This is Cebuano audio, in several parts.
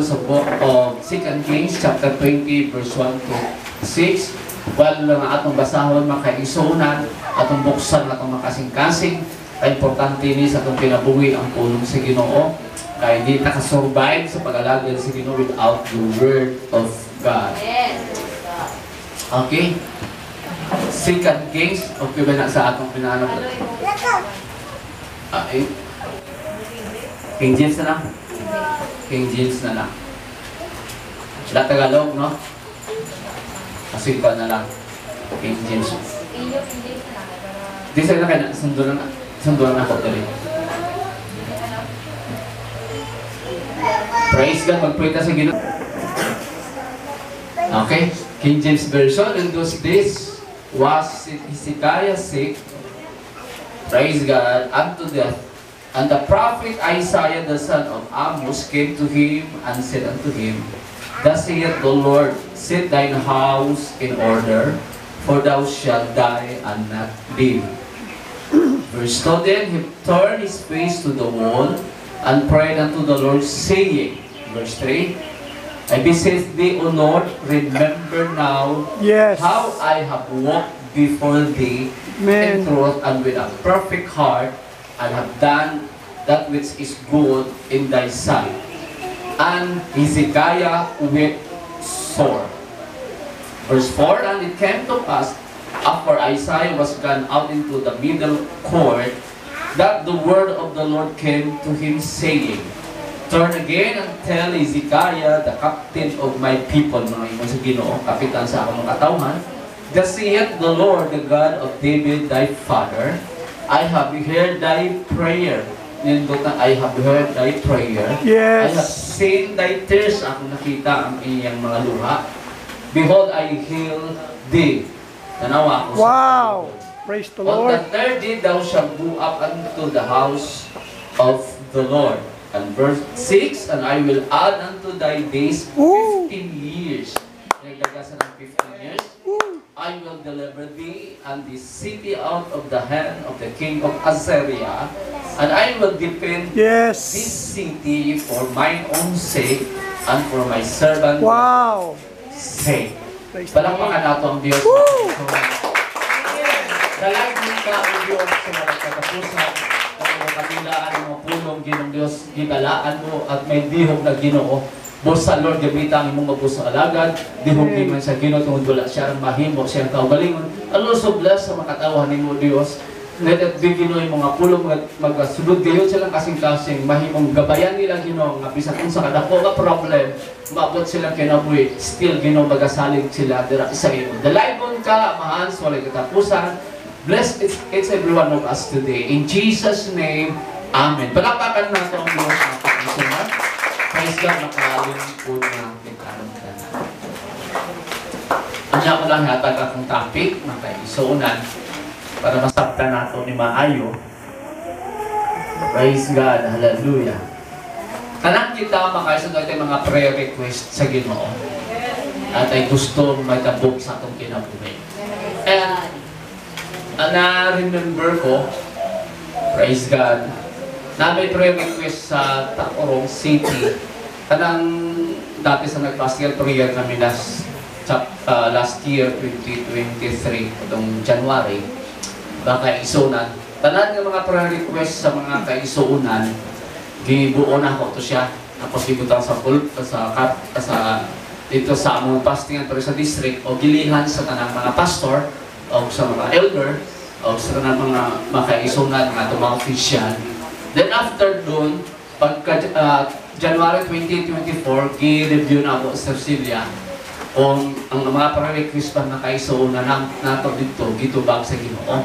sa book of 2 Kings chapter 20 verse 1 to 6. Well, nga atong basahon, makaigsuonan, atong buksan atong makasing-kasing. Kay importante ni sa atong kinabuhi ang pulong sa Ginoo. Kay di ta ka-survive sa pag-alagad sa Ginoo without the word of God. Okay? Second Kings, okay ba na sa atong pinahanap? Ah, eh. King James na lang. King James na lang. Wala Tagalog, no? Kasi ko na lang. King James. Di sa na kaya, sundo na ako dali. Praise God, mag-pray ta sa Ginoo. Okay? King James Version, in those days was Hezekiah sick, praise God, unto death. And the prophet Isaiah the son of Amos came to him and said unto him, "Thus saith the Lord, set thine house in order, for thou shalt die and not live." Verse 2, then he turned his face to the wall and prayed unto the Lord, saying, verse 3, "I beseech thee, O Lord, remember now how I have walked before thee in Amen. Truth and with a perfect heart, and have done that which is good in thy sight." And Hezekiah wept sore. Verse 4, and it came to pass, after Isaiah was gone out into the middle court, that the word of the Lord came to him, saying, "Turn again and tell Hezekiah, the captain of my people," mga ingon sa Ginoo, kapitan sa akong mga katawhan, "Thus saith the Lord, the God of David thy father, I have heard thy prayer." Nindot na, "I have heard thy prayer." "I have seen thy tears." Ako nakita ang iyang mga luha. "Behold, I heal thee." Tanawa ako sa Praise the "On Lord. The third day thou shalt go up unto the house of the Lord." And verse 6, "And I will add unto thy days Woo! 15 years." Nagdagasan ng 15 years. "I will deliver thee and this city out of the hand of the king of Assyria, and I will defend this city for mine own sake and for my servant sake." Praise the Lord. Palakpakan nato ang Diyos. Woo! Dalagin ka o Diyos sa walang katapusan. Ang mga kabilaan ng mga pulong, Ginoong Diyos, gibalaan mo at may dihog na Ginoo. Busa Lord, gamita ang imong mabus sa alagad. Dihog Amen. Man sa Ginoo tungod wala siya ang mahimo siyang kaugalingon. And also bless sa makatawahan nimo, Diyos. Let it be, Ginoo, yung mga pulong magasulod gayon silang kasing-kasing mahimong gabayan nila, Ginoo, nga bisan unsa kadako nga problem maabot silang kinabuhi, still, Ginoo, magasalig sila dira sa imo. Dalaygon ka, Amahan, sa walay katapusan. Bless each every one of us today. In Jesus' name, amen. Palakpakan nato ang Diyos mga kaisunan. Praise God, makalingkod na nagkaroon ka na. Anya ko lang hatag akong topic, mga kaisunan, para masabtan nato ni maayo. Praise God, hallelujah. Tanan kita makaisunan tayo mga prayer request sa Ginoo. At ay gusto magtabok sa atong kinabuhi. And na-remember ko, praise God, na may prayer request sa Tacurong City. Kanang dati sa nag-pastoral prayer kami last year, 2023, itong January, baka isunan. Tanan nga mga prayer request sa mga kaisuunan, gibuo na ako to siya. Tapos gibutang sa pul sa kap, sa dito sa among fasting pero sa district o gilihan sa tanang mga pastor o sa mga elder o sa tanang mga makaisunan nga atong mga official. Then after dun, pagka January 2024, gi-review na ako sa Cecilia kung ang mga prayer request pa na kaisuunan na nato dito gitubag sa Ginoo.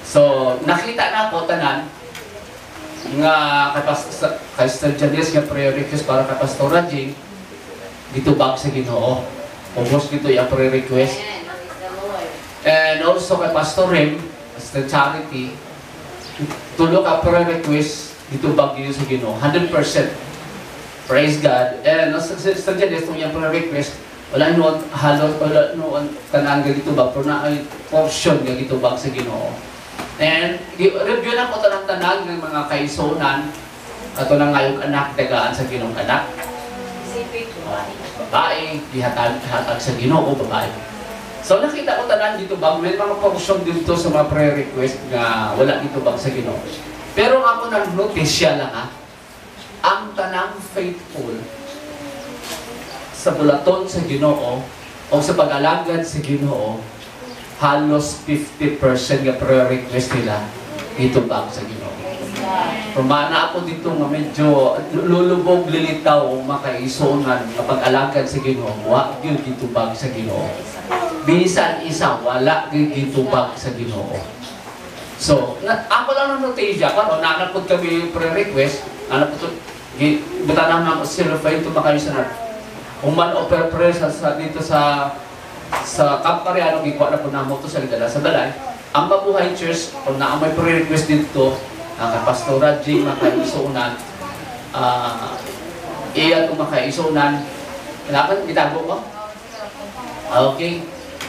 So, nakita na ako tanan nga kay Sister Janice nga prayer request para kay Pastor Rajing gitubag sa Ginoo. Ubos gito yung prayer request. And also kay Pastor Rim, Sister Charity, tulo ka prayer request gitubag yun sa Ginoo. 100%. Praise God. And Sister Janice, itong yung prayer request, wala noon halos wala noon tanan nga gitubag pero na ay portion nga gitubag sa Ginoo. And review na ko tanang-tanan ng mga kaisunan ato na ngayong anak tagaan sa Ginoong anak. Babae, gihatag hatag sa Ginoo, babae. So nakita ko tanan dito ba, may mga portion dito sa mga prayer request nga wala dito bang sa Ginoo. Pero ako nag-notice siya lang ha, ang tanang faithful sa bulaton sa Ginoo o sa pag-alagad sa Ginoo, halos 50% nga prayer request nila dito ba sa Ginoo. Pamana ako dito nga medyo lulubog lilitaw makaisunan nga pag-alagad sa Ginoo, wa gyud gitubag sa Ginoo. Bisan isa wala gyud gitubag sa Ginoo. So, na, ako lang ang notice karon na pud kami prayer request, ana pud buta na ako sila fa ito makaisunan. Human o prayer sa dito sa Camp Mariano, gikuha na po namo to sa gidala sa balay. Ang Mabuhay Church, kung naa may prayer request dito, ang kay Pastora G makaisunan, iya kung makaisunan, kailangan gitago ko? Okay.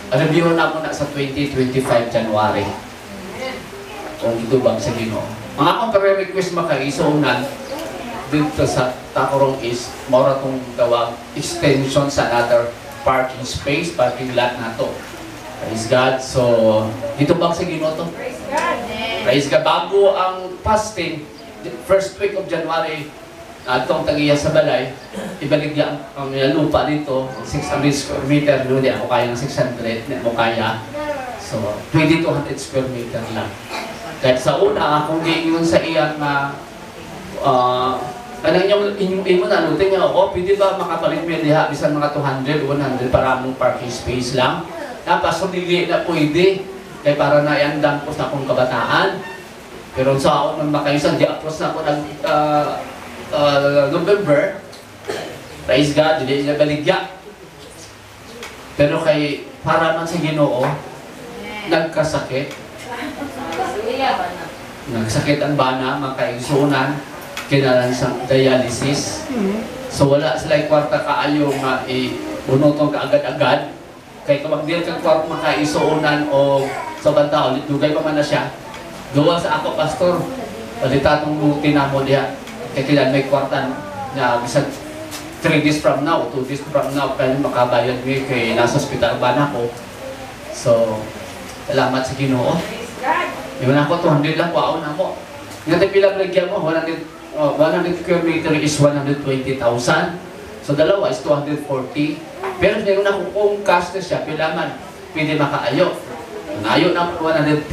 Review na ako na sa 2025 January. Kung ito bang sa Ginoo. Ang akong prayer request makaisunan dito sa Tacurong is maura tong tawag extension sa another parking space, parking lot na to. Praise God. So, dito bang sa Ginoo to? Praise God. Praise God. Bago ang fasting, first week of January, atong tagiya sa balay, ibaligya ang lupa dito, 600 square meter. Hindi ako kaya ng 600, hindi ako kaya. So, 2200 square meter lang. Kahit sa una, akong giingon sa iya nga, kanang inyong inyong imo na lutin niya ako, pwede ba makapalit mi diha bisan mga 200, 100 para mong parking space lang? Tapos so, dili na pwede kay para na iandam ko sa akong kabataan. Pero sa ako nang makayusan, di apros na ako nag November. Praise God, dili niya baligya. Pero kay para man sa Ginoo, nagkasakit. Nagsakit ang bana, makaigsunan, kinalan sa dialysis. So wala sila kwarta kaayo nga i-unotong kaagad-agad. Kay kung magdeal kang kwarta makaisuunan o sa banta, dugay pa man na siya. Gawa sa ako, pastor, palita itong buti na mo diha. Kay kailan may kwarta na bisan 3 days from now, 2 days from now, kaya makabayad mi kay nasa ospital ba na ako. So, salamat sa Ginoo. Praise God. Yung ako, 200 lang, kwaon ako. Nga pila baligya mo, 100, oh, 100 square meter is 120,000. So, dalawa is 240. Pero ngayon ako, kung cash na siya, pila man, pwede makaayo. Nayo na 110.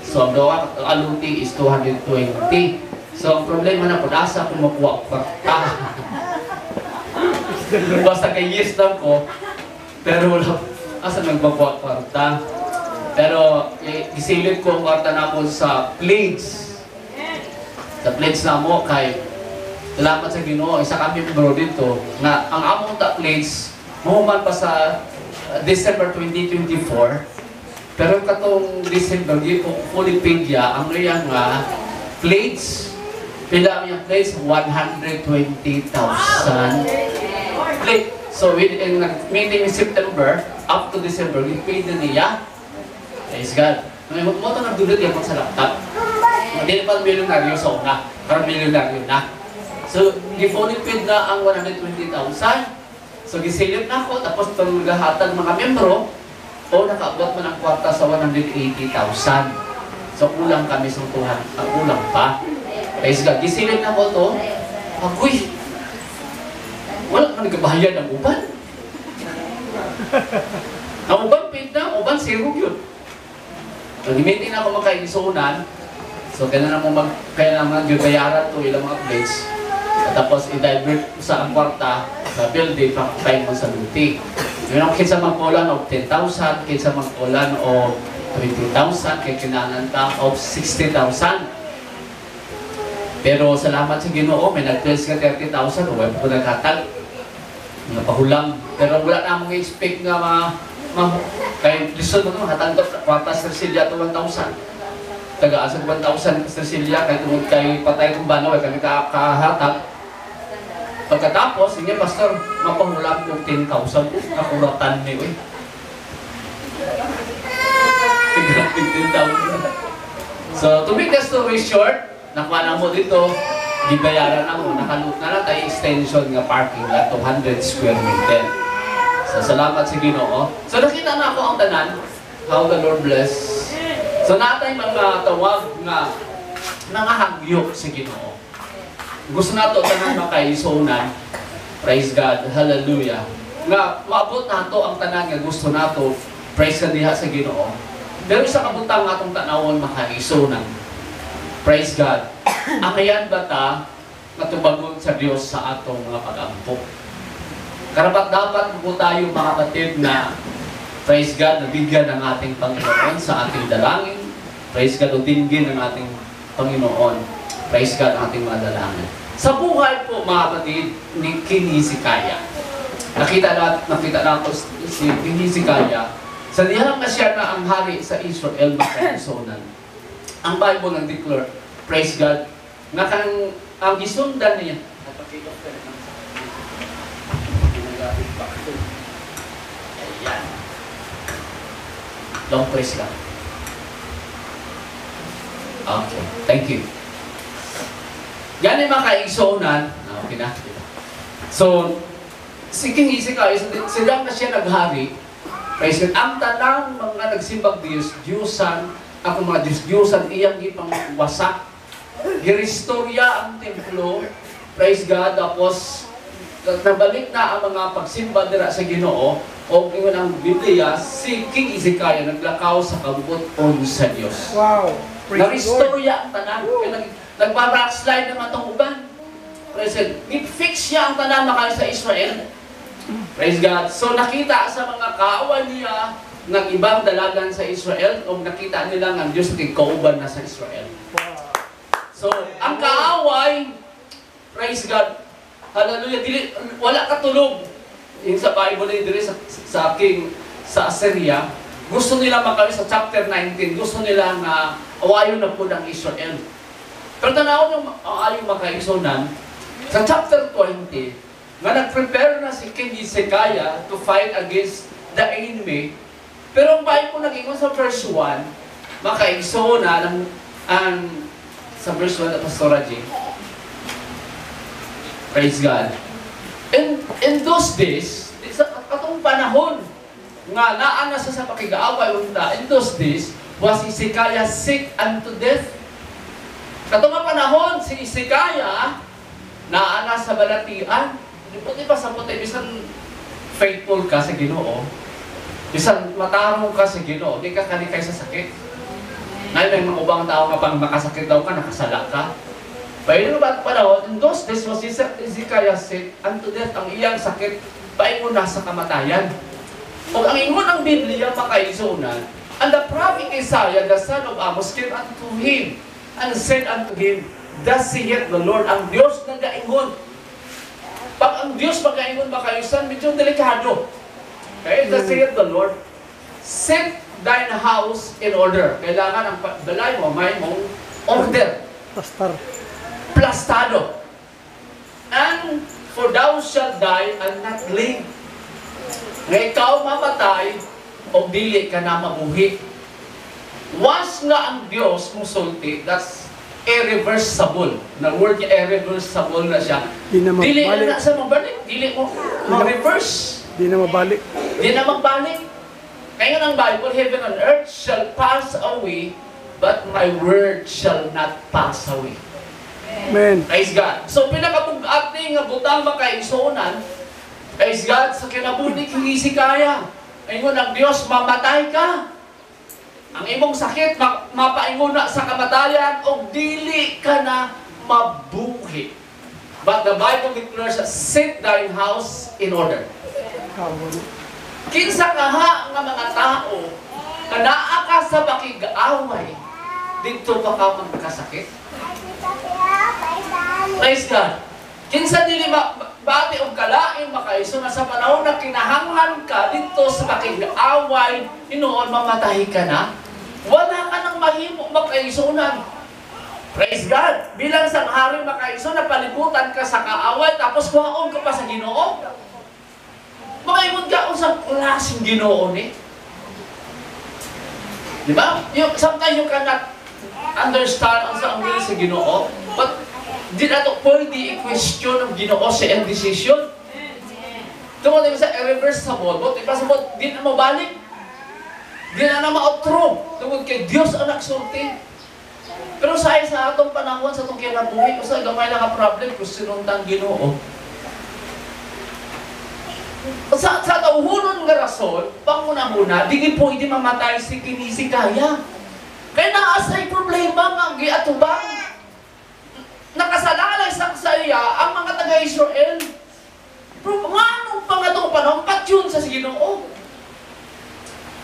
So, ang dawa, aluti is 220. So, ang problema na po, asa kung makuha kwarta. Basta kay yes lang ko, pero wala, asa nagmakuha kwarta. Pero, isilip ko ang kwarta na ako sa pledge. Sa pledge na mo, kay, salamat sa Ginoo, isa kami bro dito, na ang among ta pledge, mahuman pa sa December 2024, pero katong December, di po fully paid ya, ang iya nga pledge, pila ang iyang pledge? 120,000. Pledge. So, in meeting in September, up to December, we paid na niya. Praise God. May mo ito nagdulot yan sa laptop. Hindi pa milyonaryo sa una. Parang milyonaryo na. So, gi-fully paid na ang 120,000. So, gisilip na ako. Tapos, itong lahatag mga membro, o nakaabot man ang kwarta sa 180,000. So, kulang kami sa 200. Kulang pa. Praise God. Gisilip na ako to. Agoy! Wala ka nagkabahayan ang uban. Ang uban paid na, uban zero yun. Nag-meeting na ako magkaigsunan. So, kailan na mo mag, kaya naman yung bayaran to ilang mga plates. At tapos, i-divert sa ang kwarta sa building, pakakain mo sa luti. Yun ang kinsa magkulan og 10,000, kinsa magkulan og 20,000, kay kinalan ta og 60,000. Pero salamat sa Ginoo, may nag-pledge nga 30,000, wala po naghatag. Nga pahulam. Pero wala na among expect nga ma kay lisod mo hatag to kwarta sa Cecilia to 1,000. Taga-asa 1,000 sa Cecilia kay tungod kay patay kong banaw kami kahatag. Pagkatapos, sige pastor, mapahulam ko 10,000. Nakuratan ni uy. 10,000. So, to make the story short, nakuha na mo dito, Gibayaran na mo, nakalut na na tayo extension nga parking lot, 200 square meter. So, salamat sa Ginoo. So, nakita na ako ang tanan, how the Lord bless. So, natay mga tawag nga nangahagyok sa Ginoo. Gusto nato tanan makaisunan. Praise God. Hallelujah. Nga maabot nato ang tanan nga gusto nato. Praise God diha sa Ginoo. Pero sa kabutang atong tanawon, makaisunan. Praise God. Angayan ba ta matubagon sa Dios sa atong mga pag-ampo? Karapat dapat po tayo, mga kapatid, na, praise God, nabigyan ng ating Panginoon sa ating dalangin. Praise God, o dinggin ng ating Panginoon. Praise God, ang ating mga dalangin. Sa buhay po, mga kapatid, ni King Hezekiah. Nakita na ako si King Hezekiah. Sa dihang na siya na ang hari sa Israel, makaisunan. Ang Bible nang declare, praise God, nga kang ang gisundan niya. Ginagamit pa. Ayan. Long press lang. Okay, thank you. Gani makaigsuonan, ah, okay na. So, si King Hezekiah, sila na siya naghari, praise God, ang tanang mga nagsimbag Diyos, Diyosan, ako mga Diyos, Diyosan, iyang gipang wasak. Girestorya ang templo, praise God, tapos nabalik na ang mga pagsimba dira sa Ginoo, o ingon ang Biblia, si King Hezekiah naglakaw sa kabubut-on sa Dios. Wow. Praise the Lord. Na-restore ang tanan. Kaya nagpa-backslide naman itong uban. Praise God. Gi-fix niya ang tanan makayo sa Israel. Praise God. So nakita sa mga kaaway niya ng ibang dalagan sa Israel o nakita nila nga ang Diyos nagkauban na sa Israel. So, ang kaaway, praise God, hallelujah, dili, wala katulog. Yung sa Bible ni diri sa king sa Assyria, gusto nila makawi sa chapter 19, gusto nila nga awayon na po ng Israel. Pero tanaw yung ayo makaigsunan, sa chapter 20, nga nag-prepare na si King Hezekiah to fight against the enemy. Pero ang Bible nag-ingon sa verse 1, makaigsunan ang sa verse 1, Pastora G. Praise God. In those days, sa katong panahon nga naa na sa pakigaaway unta, in those days, was Hezekiah sick unto death. Katong nga panahon, si Hezekiah, naa na sa balatian. Di ba, di ba sa puti, bisan faithful ka sa Ginoo, bisan matarong ka sa Ginoo, di ka kalikay sa sakit. Ngayon may mga ubang tao nga pag makasakit daw ka, nakasala ka. Pero ba panahon, in those days was Hezekiah sick unto death, ang iyang sakit, paingon na sa kamatayan. O ang ingon ang Biblia, makaisunan, "And the prophet Isaiah, the son of Amos, came unto him and said unto him, Thus saith the Lord," ang Diyos nagaingon. Pag ang Diyos magaingon makayusan, medyo delikado. Okay, "Thus saith the Lord, set thine house in order." Kailangan ang balay mo, may mong order. Pastor. Plastado. "And for thou shalt die and not live." Nga ikaw mamatay o dili ka na mabuhi. Once nga ang Diyos musulti, that's irreversible. Na word niya, irreversible na siya. Di na Dili na mabalik. Na sa mabalik. Dili mo ma-reverse. Di na mabalik. Di na magbalik. Kaya ang Bible, "Heaven and earth shall pass away, but my word shall not pass away." Amen. Praise God. So pinakabugat ni nga butang makaigsuonan, praise God, sa kinabuhi ni Hezekiah. Ingon ang Diyos, mamatay ka. Ang imong sakit, mapaingon na sa kamatayan, o dili ka na mabuhi. But the Bible declares, "Set thine house in order." Kawan. Kinsa ka ha nga mga tao, nga naa ka sa pakig-away, dito pa ka magkasakit? Praise God. Kinsa dili bati og kalain makaiso na sa panahon na kinahanglan ka dito sa pakig-away, hinuon mamatay ka na. Wala ka nang mahimo makaisunan. Praise God. Bilang sang hari makaiso na palibutan ka sa kaaway tapos kuhaon ka pa sa Ginoo. Makaingon ka unsang klaseng Ginoo ni. Di ba? Sometimes you cannot understand ang sa ang will sa Ginoo. But Di nato pwede i-question ang Ginoo sa iyang decision. Tungod sa irreversible, but ipasabot, di na mabalik. Di na na maotro. Tungod kay Dios ang nagsulti. Pero sa atong panahon, sa atong kinabuhi, usa gamay lang ka problem, question tang Ginoo. Sa tawhonon nga rason, panguna-una, di gid pwede mamatay si King Hezekiah. Kaya naa say problema nga giatubang. Nakasalalay sa saya ang mga taga-Israel. Pero nganong pa nga itong panahon, patyon sa Ginoo.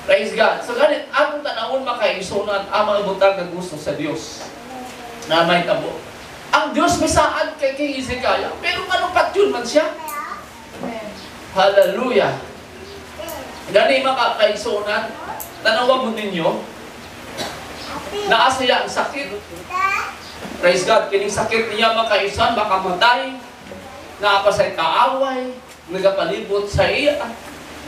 Praise God. So ganit, atong tanawon, makaigsuonan, ang mga butang nga gusto sa Dios na may tabo. Ang Dios may saad kay King Hezekiah, pero nganong patyon man siya? Hallelujah. Gani, mga kaigsuonan, tanawa mo ninyo, naa siya ang sakit. Praise God, kining sakit niya, makaigsuonan, makamatay, naa pa say kaaway, nagapalibot sa iya.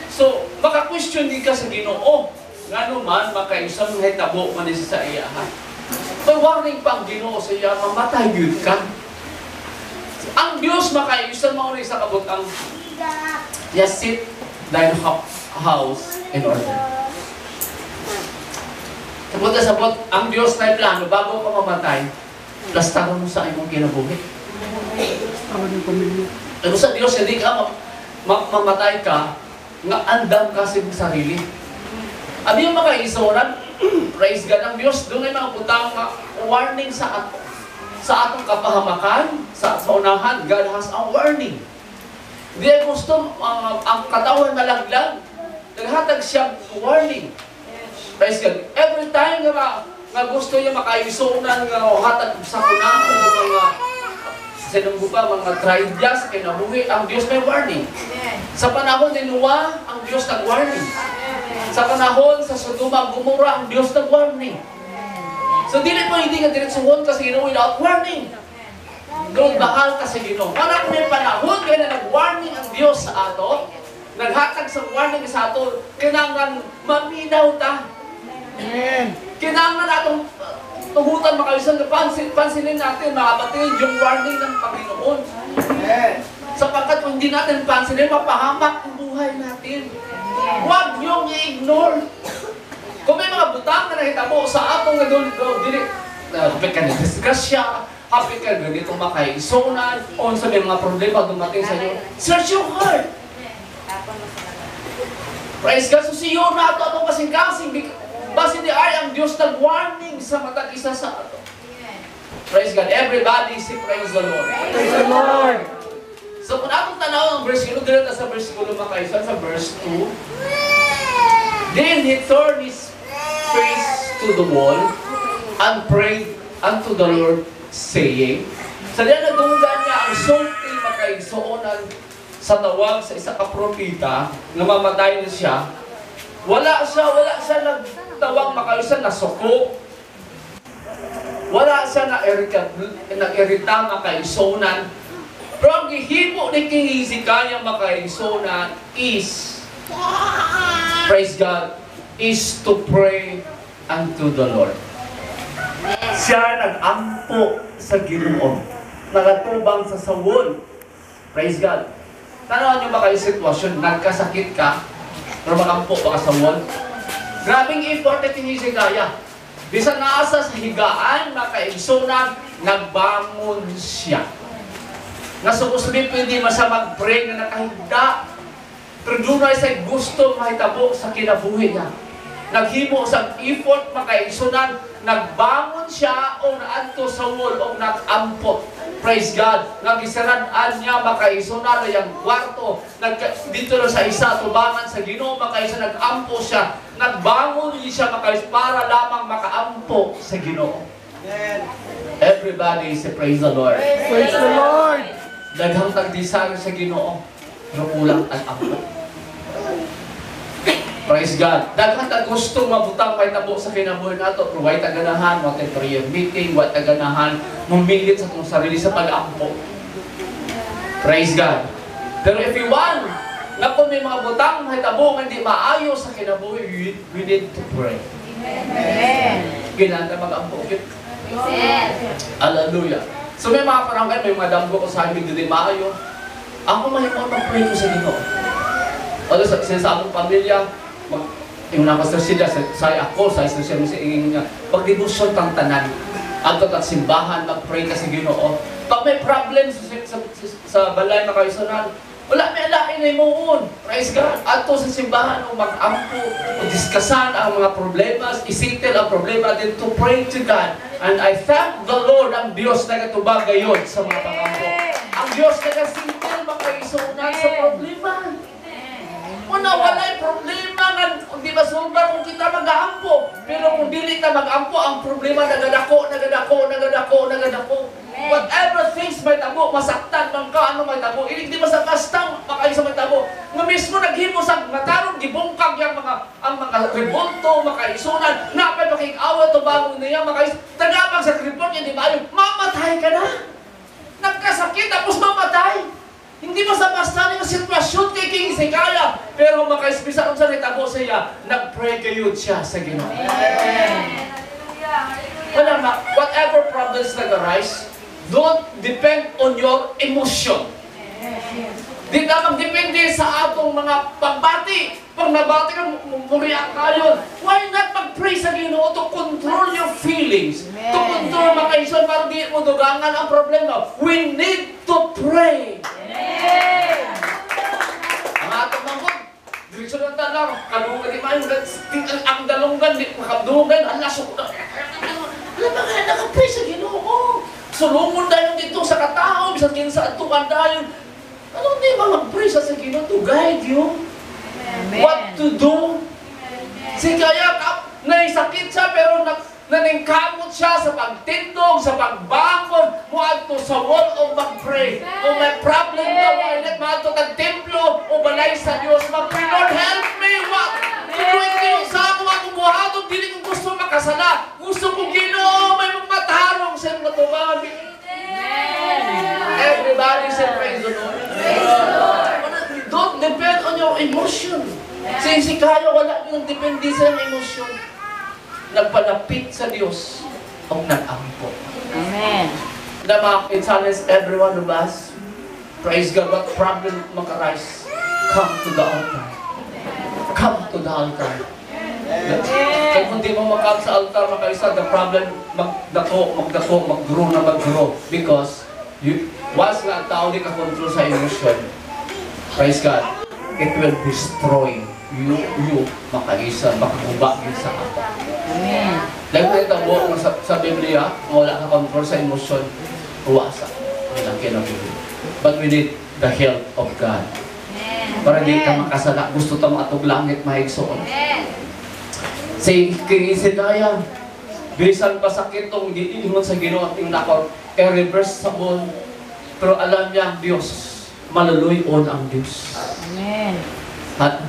So, maka-question din ka sa Ginoo. Ngano man, makaigsuonan, hitabo man ni sa iya, ha? May warning pa ang Ginoo sa iya, mamatay gyud ka. Ang Diyos, makaigsuonan, mao sa kabutang, yes, set thine house in order. Sabot na sabot, ang Diyos na plano, bago ka mamatay, plastaron mo sa imong kinabuhi. Tawag ng pamilya. Pero sa Diyos, hindi ka mamatay ka, nga andam ka sa imong sarili. Abi yung mga isuran, praise God, ang Diyos, doon ay mga butang nga warning sa ato. Sa atong kapahamakan, sa unahan, God has a warning. Hindi ay gusto ang katawan malaglag. Naghatag siya warning. Praise God. Every time nga gusto niya, makaigsuonan, nga hatag sa kunaan mga sinunggo pa, mga trahedya sa kinabuhi, ang Diyos may warning. Sa panahon ni Noah, ang Diyos nag-warning. Sa panahon sa Sodoma, Gomorrah, ang Diyos nag-warning. So dili mo hindi nga diretsuhon ka sa Ginoo without warning. Kung bahal ka sa Ginoo. Para kung may panahon kaya na nag-warning ang Diyos sa ato, naghatag sa warning sa ato, kinahanglan maminaw ta. Amen. Kinahanglan atong tugutan, makaigsuonan, na pansinin natin, mga kapatid, yung warning ng Panginoon. Amen. Sapagkat kung hindi natin pansinin, mapahamak ang buhay natin. Huwag niyong i-ignore. Kung may mga butang na nakita mo sa atong nga doon, dili, hapit ka na disgrasya, hapit ka ganito, makaigsuonan, o sa may mga problema dumating sa inyo, search your heart. Praise God. So si Yona ato atong kasing-kasing, basin di ay ang Diyos nag-warning sa matag isa sa ato. Praise God. Everybody say praise the Lord. Praise the Lord. So kung atong tanaw ang verse 2, dito sa verse 2, makaigsuonan, sa verse 2. "Then he turned his face to the wall and prayed unto the Lord, saying," sa diyan nadunggan niya ang sulti, makaigsuonan, sa tawag sa isa ka propeta nga mamatay na siya. Wala siya nagtawag, makaigsuonan, nasuko. Wala siya na irita, nag-irita, makaigsuonan. Pero ang gihimo ni King Hezekiah, makaigsuonan, is, praise God, is to pray unto the Lord. Siya nag-ampo sa Ginoo. Nagatubang sa wall. Praise God. Tanawan niyo ba kayo sitwasyon, nagkasakit ka, pero magampo ba ka sa wall? Grabing effort ni King Hezekiah. Bisan naasa sa higaan, makaigsuonan, nagbangon siya. Nga supposed to be, pwede man siya mag-pray nga nakahigda. Pero dunay sa gusto mahitabo sa kinabuhi niya. Naghimo sa effort, makaigsuonan, nagbangon siya o naadto sa wall o nag-ampo. Praise God. Nagisarad-an niya, makaigsuonan, yung kwarto. Dito na sa isa, tubangan sa Ginoo, makaigsuonan, nag-ampo siya. Nagbangon siya, makaigsuonan, para lamang makaampo sa Ginoo. Amen. Everybody say praise the Lord. Praise the Lord. Daghang tag-desire sa Ginoo, pero kulang ang ampo. Praise God. Daghan tag gusto mabutang mahitabo sa kinabuhi nato, pero way taganahan, wa tay prayer meeting, wa taganahan mumilit sa atong sarili sa pag-ampo. Praise God. Pero if you want na kung may mga butang mahitabo nga hindi maayo sa kinabuhi, we need to pray. Amen. Kailangan mag-ampo. Amen. Hallelujah. So may mga panahon kayo, may mga damgo ko sa akin, di maayo. Ako mahimo mag-pray ko sa Ginoo. Although sa akong pamilya, yung na Pastor Silya, sa ako, sa isa siya, sa ingin niya, pag-devotion tang tanan, adto at simbahan, mag-pray ka sa Ginoo. Pag may problem sa balay na kaisunan, wala may alain na imuon. Praise God. Adto sa simbahan o mag-ampo o diskasan ang mga problema, isettle ang problema, then to pray to God. And I thank the Lord, ang Diyos nagatubag gayon sa mga pangampo. Ang Diyos nagasettle makaisunan sa problema. Una, wala'y problema nga di ba sulbar kung kita mag-aampo. Pero kung dili ta mag-ampo, ang problema nagadako, nagadako, nagadako, nagadako. Whatever things may tabo, masaktan man ka, ano may tabo. Hindi di ba sa basta makayo sa may tabo. Nga mismo naghimo sa matarong gibungkag yang mga ang mga rebulto, makaisunan, napay pakig-awat tubangon niya, makais tagapag sa report niya, di ba? Ayo, mamatay ka na. Nagkasakit tapos mamatay. Hindi basta-basta yung sitwasyon kay King Hezekiah. Pero makaisbisa kung sa nitabo siya, nag-pray kayo siya sa Ginoo. Wala ma, whatever problems nag-arise, don't depend on your emotion. Di ka magdepende sa atong mga pagbati. Pag nabati ka, muriyak kayo. Why not mag-pray sa Ginoo to control your feelings? To control mga kaison para di mo dugangan ang problema. We need to pray. Ang atong manggod, diretso lang talang, kalungan di maayo, ang dalunggan, di makabdungan, ala, so, alam ba nga, naka-pray sa Ginoo. Sulungon dayon dito sa katao, bisan kinsa adtuan dayon. Ano di ba mag-pray sa Ginoo to guide you? What to do? Si kaya naisakit siya pero naningkamot siya sa pagtindog, sa pagbangon, moadto sa wall o mag-pray. O may problem na, why not maadto tag templo o balay sa Dios, mag-pray, "Lord, help me! What? Tuloy kayo sa ako akong buhaton, dili ko gusto makasala. Gusto ko Ginoo, may matarong sa imong katubangan." Everybody say, "Praise the Lord." Praise the Lord. Don't depend on your emotion. Si kayo wala yung depende sa iyang emosyon. Nagpalapit sa Dios o nag-ampo. Amen. Na ma-challenge every one of us. Praise God, what problem maka-rise? Come to the altar. Come to the altar. Kaya kung di mo makam sa altar, makaisa, the problem magdako, magdako, mag-grow na mag-grow. Because you, once nga ang tao di ka control sa emotion, praise God, it will destroy you, makaisa, makaguba yun sa ato. Amen. Dahil kung ito mo sa Biblia, wala ka control sa emosyon, uwasa. Walang kinabuhi. But we need the help of God. Para di ka makasala, gusto ta maatog langit mahigsoon. Si King Hezekiah, bisan pa sakit tong giingon sa Ginoo at yung nako, irreversible. Pero alam niya ang Diyos, maluluyon ang Diyos. Amen. At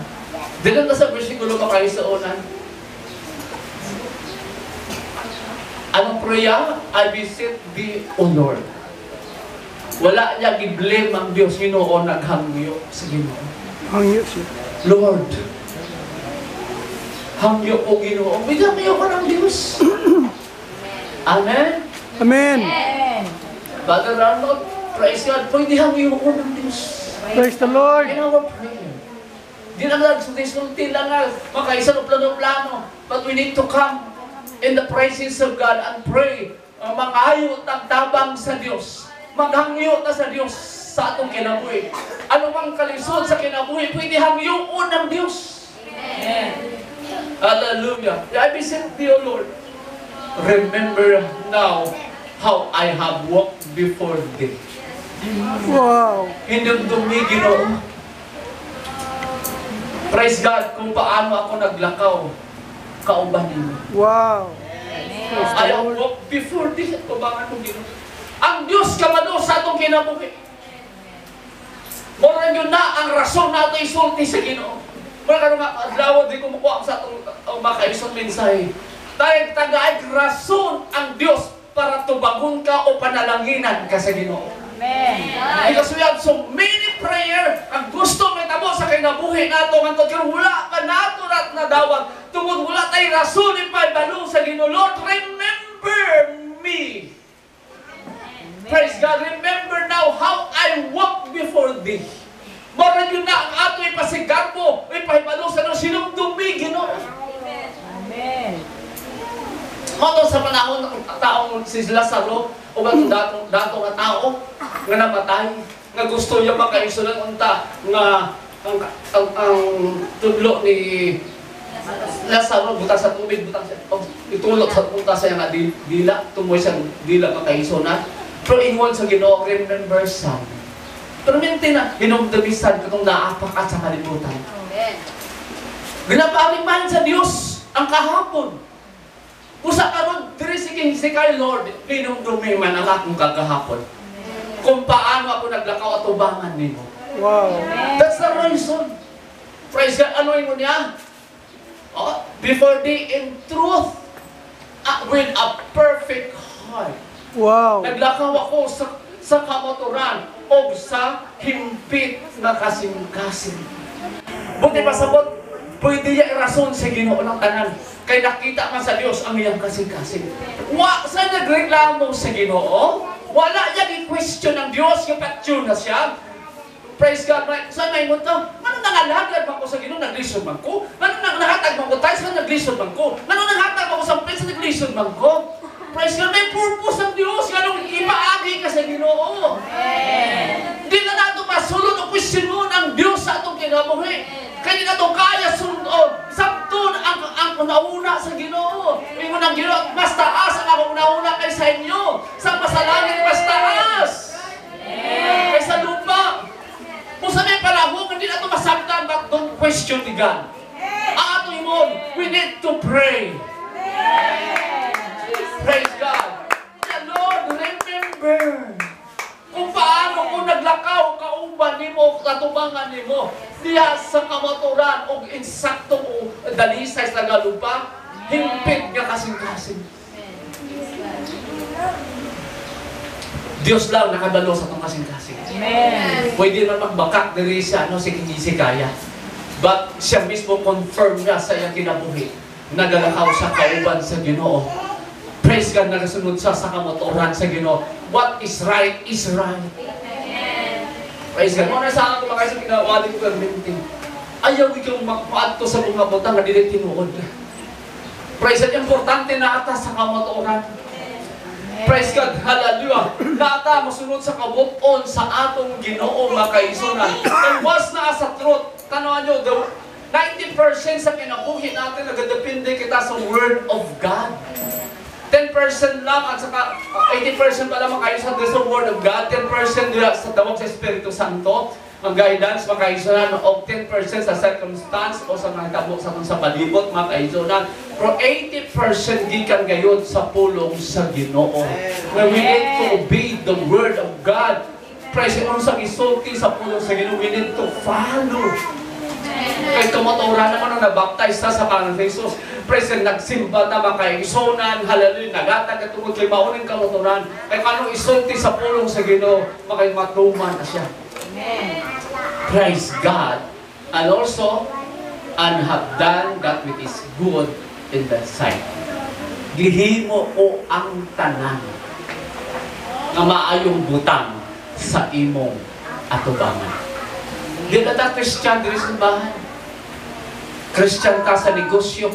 dito na sa versikulo pa kayo sa unan. Anong prayer? "I beseech thee, O Lord." Wala niya gi-blame ang Diyos. Ginoo, naghangyo sa Ginoo. Hangyo siya. "Lord, hangyo ko Ginoo." Bigyan ko ng Diyos. Amen? Amen. Amen. Brother Arnold, praise God, pwede hangyo ko ng Diyos. Praise the Lord. In our prayer. Di lang lang, sulti lang nga, makaisa ng plano-plano. But we need to come in the presence of God and pray. Mangayo tag tabang sa Diyos. Maghangyo ta sa Diyos sa atong kinabuhi. Ano mang kalisod sa kinabuhi, pwede hangyoon ng Diyos. Amen. Hallelujah. "I beseech thee, O Lord. Remember now how I have walked before thee." Wow. Hinumdumi, Ginoo. Praise God kung paano ako naglakaw kauban ninyo. Wow. I have walked before thee. Tubangan ko, Ginoo. Ang Diyos kabalo sa atong kinabuhi. Mura yun na ang rason nato isulti sa Ginoo. Mura ka nga adlaw di ko makuha sa atong makaison mensahe. Tayo tagaay rason ang Diyos para tubagon ka o panalanginan ka sa Ginoo. Amen. Because we have so many prayer ang gusto may tabo sa kinabuhi nato ngadto pero wala pa nato nat nadawat tungod wala tay rason ipabalo sa Ginoo. "Lord, remember me." Praise God. Remember now how I walked before thee. Mora yun na ang ato ipasigarbo, ipahibalo sa no sinumdumi Ginoo. Amen. Mao sa panahon ng taong si Lazaro o ang datong dato nga tao nga namatay nga gusto niya makaisulan unta nga ang tudlo ni Lazaro butang sa tubig, butang sa oh, itulok sa punta sa nga dila tumoy sa dila makaisunan, pero ingon sa Ginoo, "Remember, son." Pero minti na hinumdumisan katong naapak at sa kalibutan. Ginapaaliman sa Dios ang kahapon. Usa karon diri si King si kay Lord, hinumdumi man ang akong kagahapon. Kung paano ako naglakaw at tubangan nimo. That's the reason. Praise God. Ano ingon niya? Oh, before thee in truth, with a perfect heart. Naglakaw ako sa kamatuoran o sa himpit na kasing-kasing. Buti pasabot, pwede niya irason sa Ginoo ng tanan. Kay nakita man sa Dios ang iyang kasing-kasing. Wa sa nagreklamo sa Ginoo, wala niya i-question ng Dios yung patyon na siya. Praise God. Sa may to, ano nangalagad man ko sa Ginoo, naglisod man ko. Ano nang nahatag man ko tayo, sa naglisod man ko. Ano nanghatag man ko sa prince, naglisod man ko. Praise God, may purpose ang Dios. Nganong ipaagi ka sa Ginoo. Di na nato masulod o questionon ang Dios sa atong kinabuhi. Kaya di nato kaya sundon. Sabton ang una-una sa Ginoo. Ingon ang Ginoo, mas taas ang akong una-una kaysa inyo. Sa masalangit, mas taas kaysa lupa. Kung sa may panahon, hindi na ito masabtan, but don't question the God. Ang ato imon, we need to pray. Praise God. The Lord, remember kung paano kung naglakaw kauban nimo, katubangan nimo diha sa kamatuoran og insakto o dalisay sa galupa, himpit nga kasing-kasing. Diyos lang nakabalo sa atong kasing-kasing. Amen. Pwede man magbakak diri sa ano si King Hezekiah. But siya mismo confirm na sa iyang kinabuhi. Nagalakaw sa kauban sa Ginoo. Praise God, nagasunod siya sa kamatuoran sa Ginoo. What is right is right. Praise God. Muna sa ako mga sa ginawali ko perminting. Ayaw ikaw magpaadto sa mga butang nga dili tinuod. Praise God, importante na ata sa kamatuoran. Praise God, hallelujah. Naata mosunod sa kabuton sa atong Ginoo makaisunan. And was na sa truth. Tanawan nyo, the 90% sa kinabuhi natin nagadepende kita sa Word of God. 10% lang at saka 80% pala makaisa sa Word of God, 10% nila sa tawag sa Espiritu Santo, ang guidance makaisunan, o 10% sa circumstance o sa mga tabo sa atong sa palibot makaisunan. Pero 80% gikan gayon sa pulong sa Ginoo. Where we need to obey the Word of God. Praise God, sa gisulti sa pulong sa Ginoo, we need to follow. Kay kamatuoran naman ang nabaptize ta sa pangalan ni Jesus. Praise God, nagsimba ta makaisunan, hallelujah, nagatag at tungod kay mauning kamatuoran. Kay kanong isulti sa pulong sa Ginoo, makay matuman na siya. Amen. Praise God. And also, and have done that which is good in thy sight. Gihimo ko ang tanan nga maayong butang sa imong atubangan. Di na ta Christian diri sa simbahan. Christian ta sa negosyo.